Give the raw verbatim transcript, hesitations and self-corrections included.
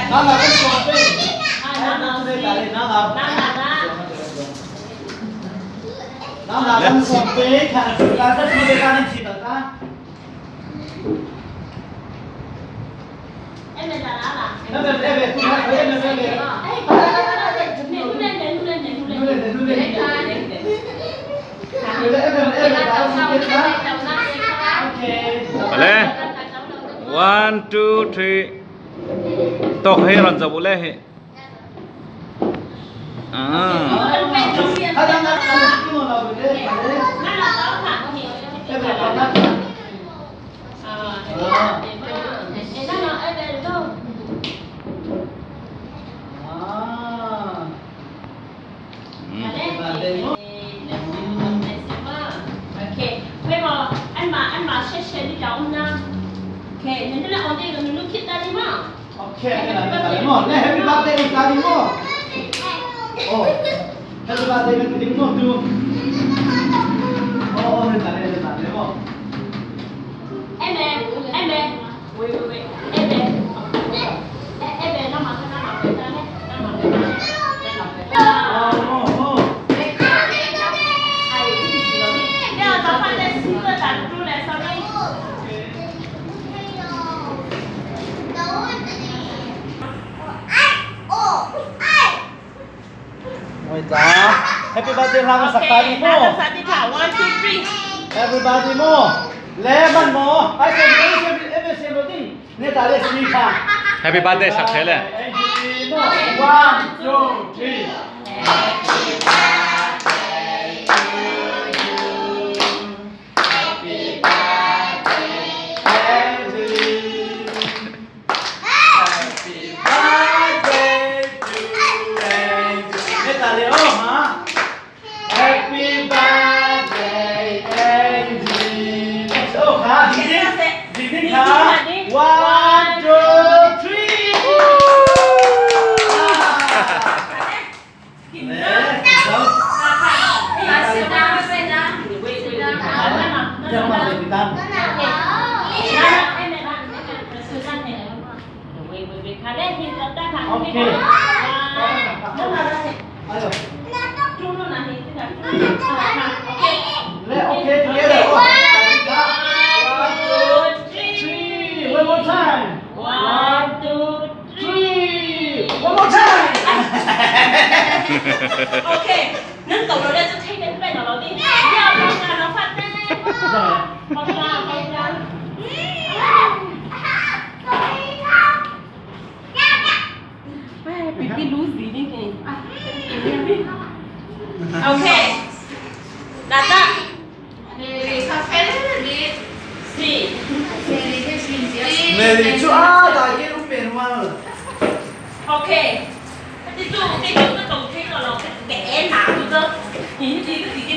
Nang la kan suang pe. Nang la. Nang la kan suang pe. Kan suang pe. Kan suang pe. Kan suang pe. Vale. One, two, three. Tok hi ron zabu le hi. Ah. Okay. Okay, happy birthday mo. Le, happy birthday mo, tadi mo. Oh, happy birthday mo, tadi mo tu. Oh, oh, happy birthday, happy birthday mo. Amen, amen. Wait, wait, wait. Amen. Amen. Nama, nama, nama, nama, nama. Oh, oh, oh. Oi ta. Happy birthday lang sa tadi mo. Sa tadi ka. One, two, three. Everybody mo. Lemon mo. Ai, sa, sa, sa, sa, sa, sa, sa, ne ta le si ka. Happy birthday sa tele. One, two, three. Happy birthday to you. Happy birthday to Angie. Happy birthday, Angie. Oh, ha, ding, ding, ding, ding, ha. One, two, three. Okay. Ayo. Okay, together. One, two, three. One more time. One, two, three. One more time. Okay. Nâng cầu rồi lên cho thấy đến đây là đầu tiên. Giờ con là nó phát tên. Con là con là. Ai, pipi luz dili ni. Okay. Nada. Si. Meli chu a ta ke lu pen wa. Okay. Ti tu, ti tu, tu tu, ti lo lo, ke na tu tu. Ni ti tu ti.